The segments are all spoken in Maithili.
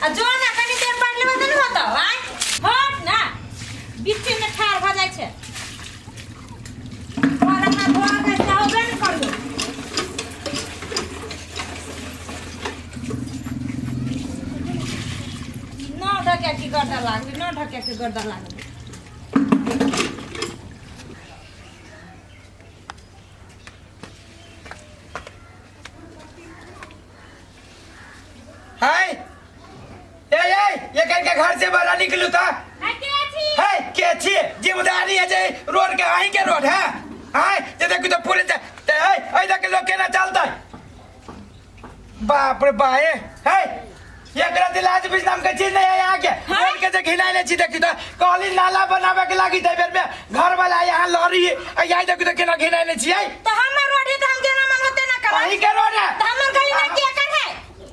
आ जो ना कनी देर पढ़ लेबै तऽ नहि होतौ आँय हट ना बीचे में ठाढ़ भऽ जाइ छै घर अंगना धोआ के होबे ने करबो नौ ढकिया की गर्दा लागली नौ ढकिया के गर्दा लागली हाय ए ए ये करके घर से बाहर निकलू था है के छी जिम्मेदारी है जे रोड के अहीं के रोड है हाय जे देखू तो पुलिस ते ए ए देख लोग केना चलता बाप रे बा ए है एकरा दिलाज बीच नाम के चीज नहीं है यहाँ के रोड के जे घिनाइले छी देखी तो कहली नाला बनावे के लागी ते बेर में घर वाला यहाँ लॉरी है यहाँ देखी तो केना घिनाइले छी है तो हमर रोड है तो हम जेना मन होते ना करब अहीं के रोड है तो हमर गली में के कर है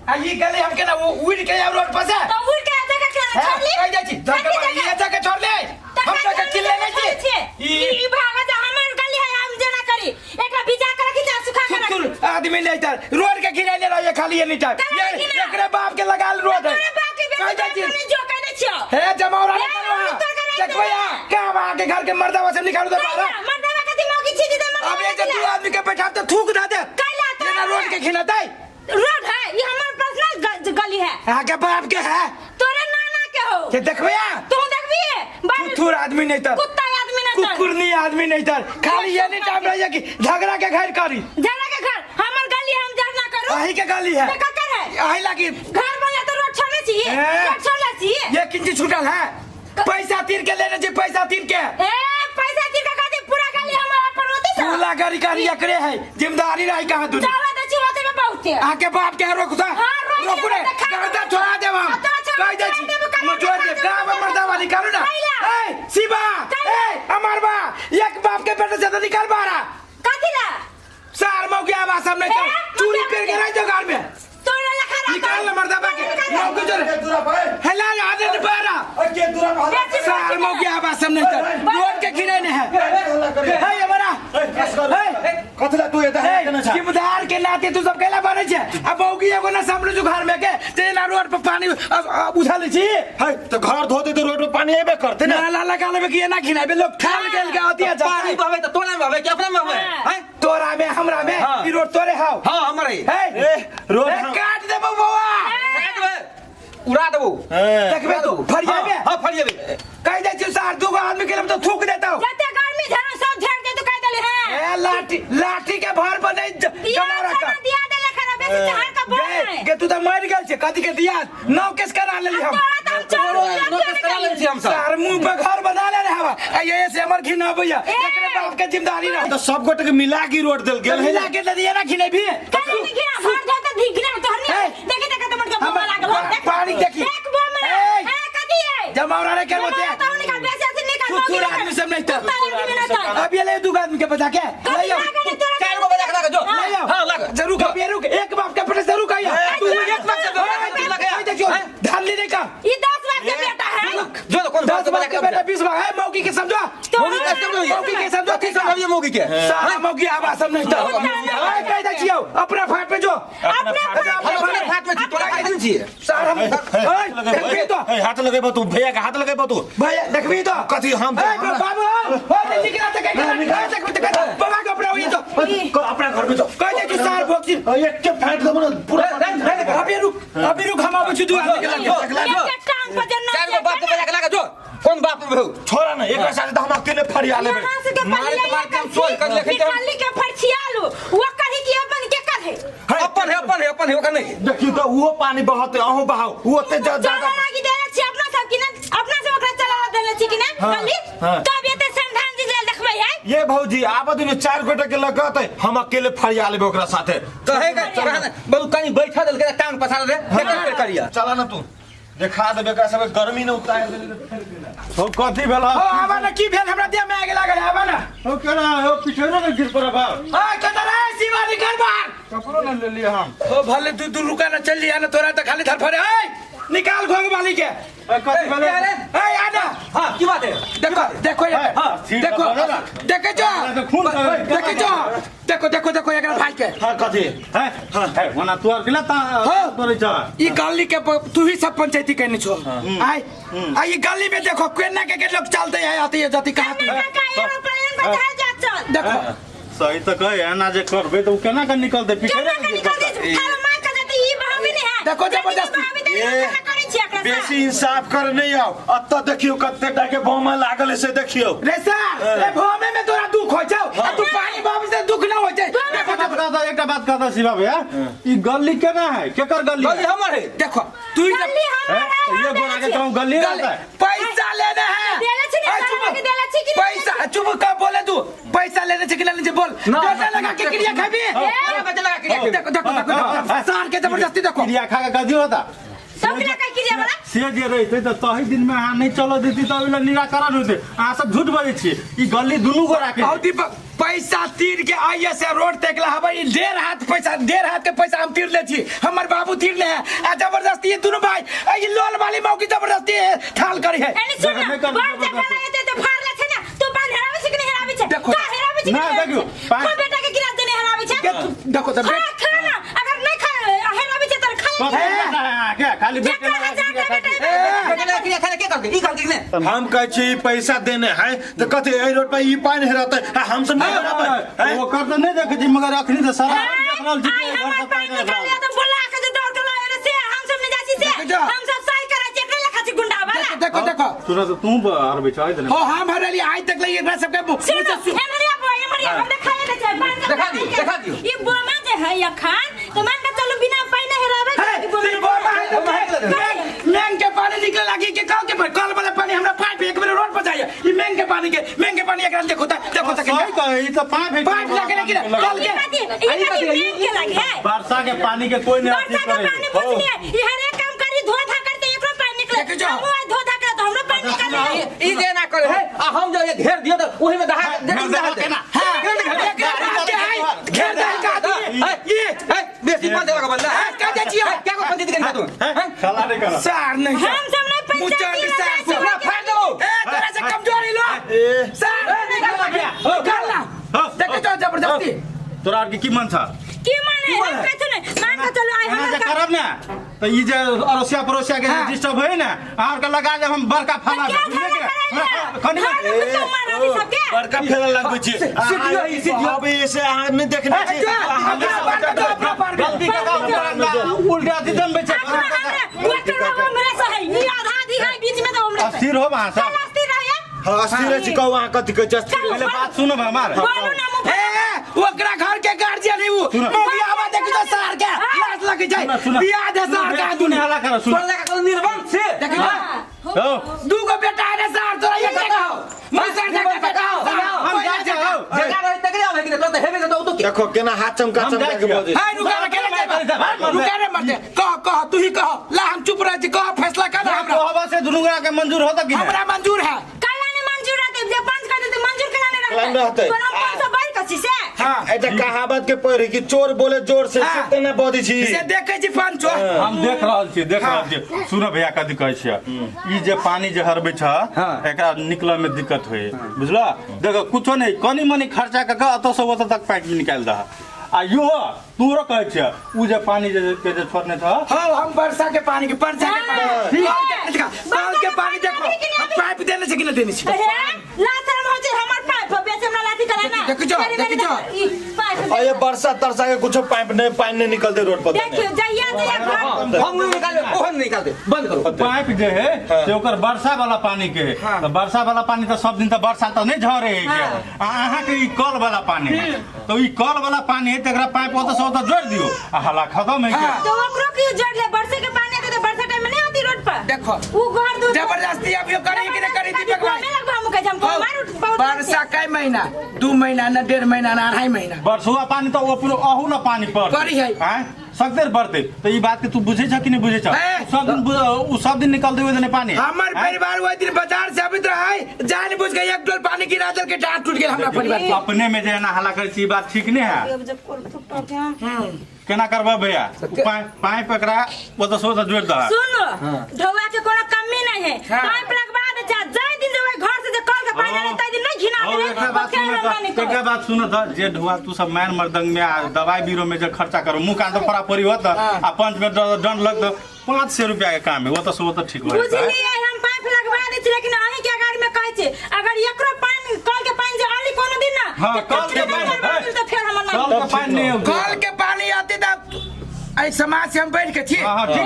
आ ई गली हम केना उड़ के आब रोड पर से तो उड़ के जगह के हैं? छोड़ ली कहि जाइ छी धक्का कथी ये जगह? जगह छोड़ ले तो हम कथी तो किले नहीं छी छी ई ई ई भागा जा हमर गली है हम जेना करी एकरा भिजा के रखी जा सुखा के रखी थुथुर आदमी नहीं तर रोड के घिनाइले रहिए खाली एनी टाइम कहाँ ये घिना? एकरे बाप के लगाल रोड है तोरे बाप के कहि बेटा जाइ छी तोरे जो कह दे छियो हे जमावरा हे, नहीं करो हम तोर के नहीं देखो यहाँ देबै। कहाँ के घर के मर्दावा से निकालू दे बाहर मर्दावा कथी मौगी छी दे मर्दावा अब ये जे दू आदमी के बैठा तो थूक दे दे कैला तो ये ना रोड के खिलाते रोड है ये हमर पर्सनल गली है आगे बाप के है तोरे नाना के हो ये देखबे यहाँ तू देखबी है थुथुर आदमी नहीं तर कुत्ता आदमी ना तर कुकुरनी आदमी नहीं तर खाली ये नहीं टाइम रहिए कि झगड़ा के घर करी झगड़ा के घर हमर गली हम झगड़ा करू अही के गली है तो ककर है अही लागी घर बना तो रोड छोड़ने चाहिए ए। रोड छोड़ना चाहिए ये किंची छूटल है पैसा तीर के लेने छी पैसा तीर के ए पैसा तीर के खातिर पूरा गली हमर अपन होती सब पूरा गाड़ी गाड़ी एकरे है जिम्मेदारी रही कहाँ दुनी चावा दे छी होते में बहुते आके बाप के रोक ता हाँ, रोक रोकू रे देब, देखा गर्दा देब। छोड़ा देब हम हाँ, तो छोड़ा कह दे छी देब, कह हम छोड़ देब देब, गाँव में मर्दा वाली करू ना कैला? ए शिवा कैला? ए अमर बा एक बाप के बेटे से तो निकल बारा कथी ला सार मौ के आवाज हम नहीं ए, तो चूड़ी मर्दा पेर के रह जाओ घर में तोरे लखा रहा निकाल ले मर्दा बा के मौ के जोरे दूरा भाई हेला आदत बारा के दूरा भाई सार मौ के आवाज हम नहीं तो रोड के खिने नहीं है हे हमारा हे कथला तू एता हे, केना छा जिम्मेदार के नाते तू सब कैला बने छे आ बौगी एगो ना सामने जो घर में के ते ना रोड पर पानी उछाले छी है तो घर धो दे तो रोड पर पानी एबे करते ना नाला लगा लेबे कि एना खिनाबे लोग ठाल गेल के अतिया पानी बहवे त तोरा में बहवे कि अपना में बहवे हाँ। हैं तोरा में हमरा में हाँ। ई रोड तोरे हाउ हां हमर है हे ए रोड ए, काट देबो बौआ काट देबे उड़ा देबो हां देखबे तू फरियाबे हां फरियाबे कहि दै छी सार दूगो आदमी के तो थूक देतौ जते गर्मी झरो सब झेड़ दे तो कह देले हैं ए लाठी लाठी के भर पर नहीं दिया जमावड़ा खाना कर दिया देले खाना बेसी चढ़ के बोल गे रहे गे तू तो मर गेल छे कथी के दिया नौ केस करा लेली हम तोरा तो हम चोर नोटिस करा लेने छी हम सब सार मुंह पे घर बना ले रे हवा आ ये से हमर घिन अबैया ए! एकरे बाप के जिम्मेदारी रह तो सब गोटे के मिला के रोड देल गेल है मिला के दे दिया ना घिने भी कहीं नहीं गिरा भर दे तो गिरा तो ए! हरनी देखी देखा तो मन के बोमा हमर लागल हो देख पानी देखी। एक बोमा ए! ए कथी है जमावड़ा रे के बोलते तो निकाल बेसी ऐसे निकाल कुकुर आदमी सब नहीं तर कुत्ता आदमी नहीं तर अब ये ले दू आदमी के बजा के ले आओ लागल है तोरा चार गो बजा के लागे जो ले आओ हां लागे जरूर का रुक एक बाप के बेटे जरूर का तू एक बाप के बेटा लगे देखियो ध्यान ले का ये 10 बार के बेटा है जो तो कौन 10 बाप के बेटा 20 बाप है मौकी के समझो मौगी के समझो ये। मौकी के समझो कथी समझिए मौगी के सारा मौकी आवाज सब नहीं तो ए कह दे छियो अपना फाट पे जो अपने हम अपने फाट में छी तोरा फाट में छी सार हम ओए देखबी तो ए, हाथ लगेबो तू भैया के हाथ लगेबो तू भैया देखबी तो कथी हम ए बाबू ओ नहीं निकला तो कह देखबी तो कह बाबा के अपना हुई तो अपना घर में तो कह दे तू सार भोक्सी एक के फेंक देबो ना पूरा अभी रुक अभी रुक हम आबै छी दू आदमी के लगे जो एक टांग पर जन्ना चार गो बाप के बजा के लागे जो कोन बाप में भेउ छोड़ा ना एकरा साथे तो हम अकेले फरिया लेबै यहाँ से के मारे पहले तो मार के हम सोल कर लेके जाओ। निकाली के फरछियालू वो कही कि अपन के कर है अपन है अपन है अपन है ओकर नहीं देखियो तो उहो पानी बहते अहूँ बहाओ उ ओते चला ज्यादा लागी देले छी अपना सब कि ना अपना सब ओकरा चला देले छी कि ना हाँ, गली हाँ। तब एते संधान जी जेल देखबै है ये भौजी आब दिन चार गोटे के लगत है हम अकेले फरिया लेबै ओकरा साथे कहे के बलु कनी बैठा देल के टांग पसार दे देखल के करिया चला ना तू देखा देबे एकरा सब गर्मी न उतार हो कथी भेल ओ आवा ना की भेल हमरा देह में आगे लागल आवा ना हो केना हो पिछे न गिर पड़ब ओ कत रे शिवा निकल बाहर कपड़ो न ले लिया हम ओ भले तू तू रुका ना चल लिया ना तोरा तो खाली धरफरे ओए निकाल घोंग वाली के। कथी भेलै? ए आना। हाँ, की बात है? देखो देखो ये। हाँ, ठीक देखो है, बोलो ना। देखे जो, तो खून करे। देखे जो, देखो देखो देखो एकरा भाई के। हाँ, कथी है? है ओना तू आर केला ता हाँ। करै छ? ई गली के तू ही सब पंचायती कहने छो। आय आ ई गली में देखो केना के के लोग चलते है, आती है जाती, कहाँ तू? काका एरोप्लेन पर चढ़ जा चल। देखो सही तो कहे एना जे करबे तो उ केना के निकलते? केना के निकल दे थाल मार के जाते ई बहावी नहीं है। देखो जबरदस्ती। बहावी तो ए, करै छी एकरा से। बेसी इंसाफ कर नहीं आओ। अत्ता देखियो कते टा के बम लागल है से देखियो। रे सर, रे भोमे में तोरा दुख हो जाओ आ तू पानी बाबू से दुख ना हो जाए। देखो एकटा बात कहता, एकटा बात कहता शिवा भैया, ई गली केना है? केकर गली गली है? हमर है। देखो तू ही गली हैं? हमर है, ये हम गोरा के देले कहूँ गली गली- रहता है? पैसा लेने है। देले छी ने, ए, चुप। सारा के देले छी कि नहीं? पैसा चुप का बोले तू? पैसा लेने छे कि लेने छे बोल। ना, पैसा ना, लगा के क्रिया खाबी। अरे बच्चा लगा के क्रिया। देखो देखो देखो देखो, सार के जबरदस्ती देखो। क्रिया खा के कथी होता? सब क्रिया का क्रिया वाला। से जे रहते तऽ तही दिन में अहाँ नहीं चलो देती तऽ ओहि लए निराकरण होते। अहाँ सब झूठ बजै छी। ई गली दुनू गोरा के। और दीपक पैसा तीर के आइए से रोड तक हवे ई 1.5 हाथ पैसा, 1.5 हाथ के पैसा हम तीर ले छी, हमर बाबू तीर ले है आ जबरदस्ती ये दोनों भाई आ ई लोल वाली मौकी जबरदस्ती है, थाल करी है। एने सुन देखो, ना, नहीं कर- बड़ जगह लगे ते फाड़ ले छे ना, तू पान हेराबै छै कि नहीं हेराबै छै? देखो। का हेराबै छै कि ना, नहीं हेराबै देखियौ, छै? पान- खो बेटा के गिरा देने हेराबै छै। के तू- देखो तो खा खा ना, अगर नहीं खा हेराबै छै तऽ खा ले। कथी बेटा है अहाँके? खाली बेटे जकरा लगा के हजार क्रिया बेटा खा के। बेटा लगा क्रिया खाने के कहलकै? ई कहलकै कि नहि? हम कहै छी ई पैसा देने है तऽ कथी एहि रोड पर ई पानि हेरतै आ हम सब नहि हेराबै हैं? ओकर तऽ नहि देखै छी मगर अखनी तऽ सारा देख रहल छी आइ कि घर हमर से पानि पानि आबि रहल निकालिए तऽ बोला के जे दौड़ के लाए रे से हम सब नहीं जाइ छी से। देखो जा। हम सब सही करै छी, एकरे लेखा छी गुंडा वाला। देखो देखो देखो। सुन तऽ तू हरबै छ हो हम हरली आज तक ले एकरा सबके मुंह सुन से सु- एमरिया बो एमरिया हम देखाए नै छै पानि देखा दियौ, देखा दियौ। ई बोमा जे है अखन तऽ मान के चलू बिना पानि हेराबै हे, ई बोमा ई बोमा है तऽ बोमा है तऽ मेंग मेंग के पानी निकले लागी के कल के कल वाला पानी हमरा पाइप एक बेर रोड पर जाइए ई मेंग के पानी के मेंग के पानी एकरा देखो त देखो त सही कहे ई तऽ पाइप है पाइप लगे लेकिन कल के ई कथी ई कथी मेंग के लागे है? वर्षा के पानी के कोई नहीं अथी वर्षा के करे पानी बुझलिए ई हर एक काम करी धो धा करते एकरो पानि निकले। देखै छौ? हमहूँ आइ धो धा करत हमरो पानि निकले। ई जे ना करे है आ हम जो ये घेर दियो तऽ ओही में दहा घेर दहा देबो केना? हां एकरा बाप के है घेर दे का आदमी है ये है बेसी पान देबा के बदला है का दे छियो? क्या को पंचायत के तू हैं? साला नहीं करा सार नहीं हम सब नहीं पंचायती मुचंड में सार जाइ छी। ना फाड़ देबो। ए तोरा से कमजोरी लो ए सार निकाल ना देखे तो जबरदस्ती। तोरा आर के की मन छ? की माने हम कहै ने मान के चलू आइ एना हमर जे करब ने तऽ ई जे अड़ोसिया पड़ोसिया के हाँ। डिस्टर्ब होय ने अहाँ के लगा देब हम बड़का फला क्या बुझलियै खाना कि कराइले? नहि? कनी घर में कुत्ता मारा दी सबके। बड़का फेला लगबै छी सीटियो ही, सीटियो। अभी से अहाँ नहि देखने छी। अपना पार कर दो, अपना पार कर। गलती के काम उल्टा अथी दम बेचे। अपना हमरा ओकर हमरे से है ई आधा आधी है बीच में तो हमरे से। अस्थिर हो अहाँ सब। चल अस्थिर रहिए। हाँ, अस्थिर रहै छी, कहू अहाँ कथी कहै छी, अस्थिर पहिले बात सुनब हमार। बोलू ना मुँह ए ए, ओकरा घर के गार्जियन है उ मौगी आवा देखी तो सार के लाज लग जाए। सुन, सुन। बियाह दे सार के सुन, हल्ला करो, सुन। तोरा लगा के निर्बंध से देखी तो हो। दू गो बेटा है रे सार तोरा ये के कहो मैं सार के बेटा हो। हम जाइ छी, हौ। जगह रहे तकरे आवे कि नहीं, तोरा तऽ हेबे करतौ तो के। देखो केना हाथ चमका हम चमका जाइ के छियै। बजै हाय रुका रे केना जेबा? रुका रे मरते कह कह तू ही कह ला हम चुप रह छी कह फैसला कर हमरा। कहबा से दुनू गोरा के मंजूर होता कि नहीं? हमरा मंजूर है। काला ने मंजूर रहते जे पांच कर देते मंजूर केना ने केना ने रहतै? तोरा पांच सौ बढ़ कछि से। हाँ एकटा कहावत के पढ़ कि चोर बोले जोर से हाँ। से तेना बजै छी। से देखे छी पंचो। हम देख रहल छी, देख रहल छी। सुन भैया कथी कहै छियै, ई जे पानी जे हरबै छ एकरा निकलऽ में दिक्कत होय बुझल। देखो कुछो नहीं कनी मनी खर्चा कऽ के एतऽ से ओतऽ तक पाइप निकालि दह। आ यो तोरो कहै छियै उ जे पानी जे के जे छोड़ने छ। हाँ हम वर्षा के पानी के वर्षा के पानी कल के कल के पानी देखो हम पाइप देने छै कि नहीं देने छै? हे लात शरम होइ छै हमर पाइप बेचे हमरा लाठी करा ना। देखी जो, मेरी देखी जो। ई पाइप आ ये वर्षा तरसा के कुछो पाइप नहीं पानी नहीं निकलते रोड पर। देखियो जइया जइया घर हम नहीं निकालबे ओहो नहीं निकालते बंद करो। पाइप जे है से ओकर वर्षा वाला पानी के है तऽ वर्षा वाला पानी तऽ सब दिन तऽ वर्षा तऽ नहीं झरे है के। आ अहाँ के ई कल वाला पानी है तो ई कल वाला पानी है तकरा पाइप ओतऽ से ओतऽ जोड़ दियो आ हला खत्म है के। तो ओकरो क्यों जोड़ ले बरसे के पानी आते तो बरसा टाइम में नहीं आती रोड पर। देखो उ घर दूर जबरदस्ती अब यो करी कि नहीं करी दीपक भाई? में लगभग हम कहै हम हाँ, मार उठ बहुत वर्षा कै महीना 2 महीना ना 1.5 महीना ना 2.5 महीना बरसुआ पानी तो ओ अहू ना पानी पर पड़ी है। आँय सकते बढ़ते तो ई बात के तू बुझे छ कि नहीं बुझे छ? हैं? सब दिन उ सब दिन निकल देवे ने पानी। हमर आँय? परिवार ओहि दिन बाजार से अबित रहे जान बुझ के एक डोल पानी गिरा देल के डांट टूट गेल हमरा परिवार के। अपने में जे एना हल्ला करै छी ई बात ठीक नहीं है। अब जब कोल फुटो के केना करबा भैया? पाइप पाइप एकरा ओतऽ से ओतऽ जोड़ि दह। सुनो, ढौआ के कोनो कमी नहीं है। हाँ। पाइप लगवा दे जा, जाय दिन जे ओइ घर से जे कल के पानी आने ताहि दिन नहीं घिना और देबै, एकटा बात फेर सुनत हमरा नहीं एकटा कहब। बात सुनत जे ढुआ तू सब मैन मर्दंग में आ दवाई बीरो में जे खर्चा करो मुंह कान तो पड़ा पड़ी होत आ पंच में दंड लगत 500 रुपया के काम है वो तो सो तो ठीक हो जाता है। बुझलिए, हम पाइप लगवा दै छी, लेकिन अहीं के अगाड़ी में कहै छी अगर एकरो पानी कल के पानी जे आली कोनो दिन ना हाँ, तऽ कल के कचरा पानी, करबा देल तऽ फेर हमर नाम कल के पानी नहीं होगा। कल के पानी आती तब एहि समाज से हम बैठ के छी। हाँ, हाँ, ठीक है।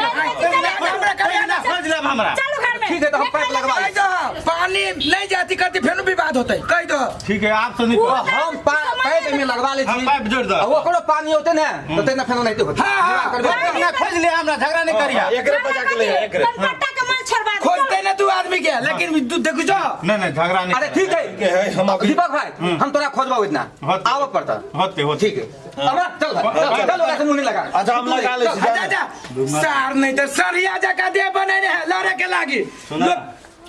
हमरा करिया ना। खोज लेब हमरा। चलू घर में। ठीक है, तो हम पाइप लगवा कहि दो पानी नहीं जाती करती फेनो विवाद होते, कहि दो। ठीक है, आप तो नहीं हम पाइप में लगवा ले हम छी। पाइप जोड़ दो। आ ओकरो पानी होते ने तो तेना फेनो नहीं होते। हाँ, हाँ। ना खोज ले हमरा, झगड़ा नहीं करिया। एकरे बजा के ले एकरे। कनपट्टा के माल छोड़वा दे। खोजते ना तू आदमी के, लेकिन तू देखू जो। नहीं नहीं, झगड़ा नहीं। अरे ठीक है। के है हम अभी दीपक भाई, हम तोरा खोजबा इतना होते। आबऽ पड़ता। होते होते। ठीक है, हमरा चल भाई, चल चल, ओकरा से मुंह नहीं लगा। अच्छा, हम लगा ले छी। जा जा सार नहीं तो सरिया जका दे बने है लड़े के लागी। सुना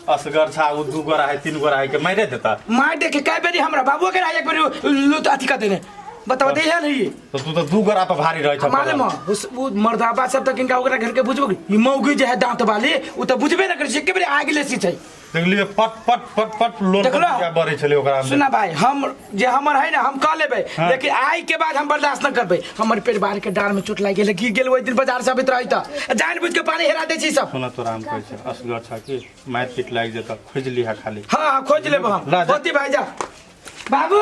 असगर छा उ दू गोरा है तीन गोरा है के मारे देता। मार देखे कई बेरी हमरा बाबू के एक बेरी लूट अथी कर देने बताओ दे है नहीं। तो तू तो दू गोरा पर भारी रहे छ। मालूम है उस वो मर्दाबा सब तक इनका ओकरा घर के बुझबो ई मौगी जे है दांत वाली उ तो बुझबे न करै छै, एके बेरी आगि लेसी छै। देखलिए पट पट पट पट लोन देखलो? बढ़े छले ओकरा में। सुना भाई, हम जे हमर है ना हम कह लेबै, हाँ। लेकिन आई के बाद हम बर्दाश्त न करबै। हमर परिवार के डार में चोट लागि गेल, गिर गेल ओहि दिन बाजार से अबैत रही त जान बुझ के पानी हेरा दै छी सब। सुना तोरा हम कहै छै असगर छा कि मारि पीट लागि जेतऽ, खोजि लिहा खाली। हाँ हाँ खोज लेब हम। ला जा। होती भाई जा बाबू।